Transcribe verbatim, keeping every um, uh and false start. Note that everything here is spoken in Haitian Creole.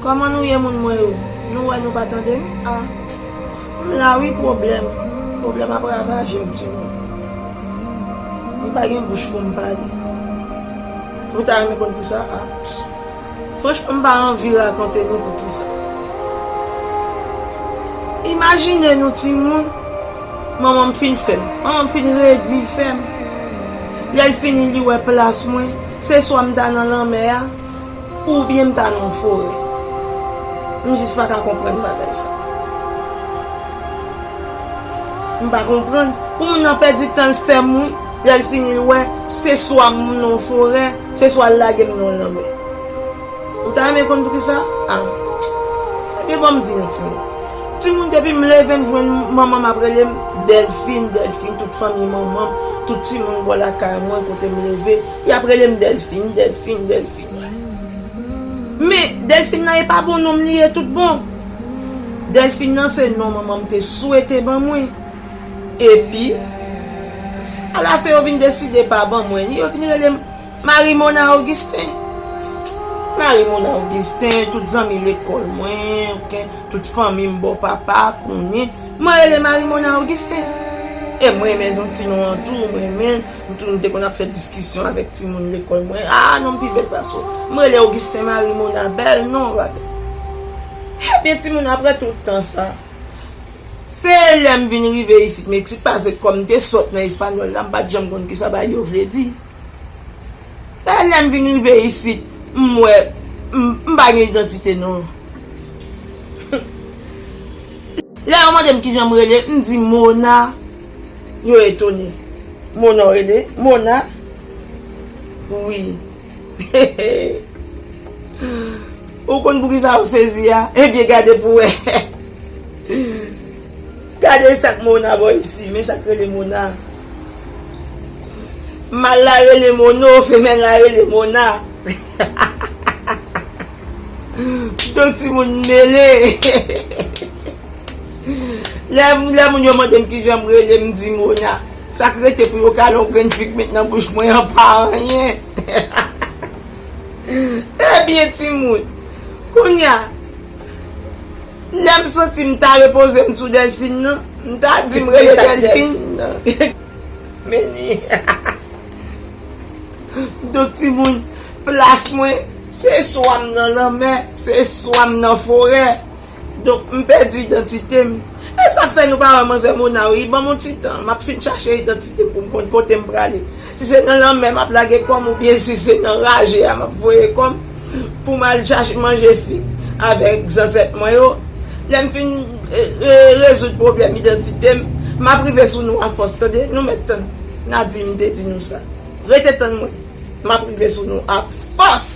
Kòman nou ye, moun mwen yo? Nou wè nou pa tande m? Ah, m la wi, pwoblèm. Pwoblèm ap ravaje m, timoun. M pa gen bouch pou m pale. Ou ta renmen konn kisa? Ah, franchman, m pa anvi rakonte nou poukisa. Imajine nou, timoun, manman m fin fè m. Manman m fin redi fè m. Lè l fini, li wè plas mwen, se swa m ta nan lanmè a, oubyen m ta nan yon forè. M jis pa ka konprann bagay sa. M pa konprann. Pou moun nan pèdi tan l fè m, wi. Lè l fini, l wè, se swa m nan yon forè, se swa l lage m nan yon lanmè. Ou ta renmen konn poukisa? Ah. Ebyen, bon, m di nou, timoun. Timoun, depi m leve, m jwenn manman m ap rele m Dèlfin, Dèlfin, tout fanmi manman m, tout timoun bò lakay mwen, kote m leve, y ap rele m Dèlfin, Dèlfin, Dèlfin. Men, Dèlfin nan e pa bon non m li ye tout bon. Dèlfin nan se non manman m te swete ban mwen. Epi, alafen yo vin deside pa ban mwen li, yo vin rele m Marimona Augustin. Marimona Augustin, tout zanmi lekòl mwen, ok, tout fanmi m bò papa, konnen. Mwen rele Marimona Augustin. E mwen renmen non ti non an tou, mwen renmen l. M tou, m te konn ap fè diskisyon avèk timoun lekòl mwen. Ah, non m pi bèl pase w. M rele Augustin Marimona, bèl non, bagay. Ebyen, timoun, apre tout tan sa, se lè m vin rive isit Meksik, paske kòm m te sòt nan espanyòl la, m pa t janm konn kisa bagay yo vle di. E lè m vin rive isit, m wè, m, m pa gen idantite non. Lè yo mande m kijan m rele, m di Mona. Yo etone. Mona w rele? Mona? Wi. Ou konn poukisa w sezi a? Ebyen, gade pou w wè. Gade sa k Mona bò isi, men sa k rele Mona. Mal la rele Mono, femèl la rele Mona. Tout timoun mele. Lè, lè moun yo mande m kijan m rele, m di Mona. Sa k rete pou yo kale yon grenn fig met nan bouch mwen an pa anyen. Ebyen, timoun, kounye a, lè m santi m ta repoze m sou Dèlfin nan, m ta di m rele Dèlfin. Men li. Donk, timoun, plas mwen, se swa m nan lanmè, se swa m nan forè. Donk, m pèdi idantite m. E sa k fè nou pa wè manzè Mona, wi, ban m yon ti tan. M ap fin chache idantite m pou m konn kote m prale. Si se nan lanmè m ap lage kò m, oubyen si se nan raje a m ap voye kò m pou m al chache manje fig avèk zansèt mwen yo. Lè m fin, e, e, rezoud pwoblèm idantite m, m ap rive sou nou afòs, tande? Nou mèt tann. N a di m te di nou sa. Rete tann mwen. M ap rive sou nou ak fòs.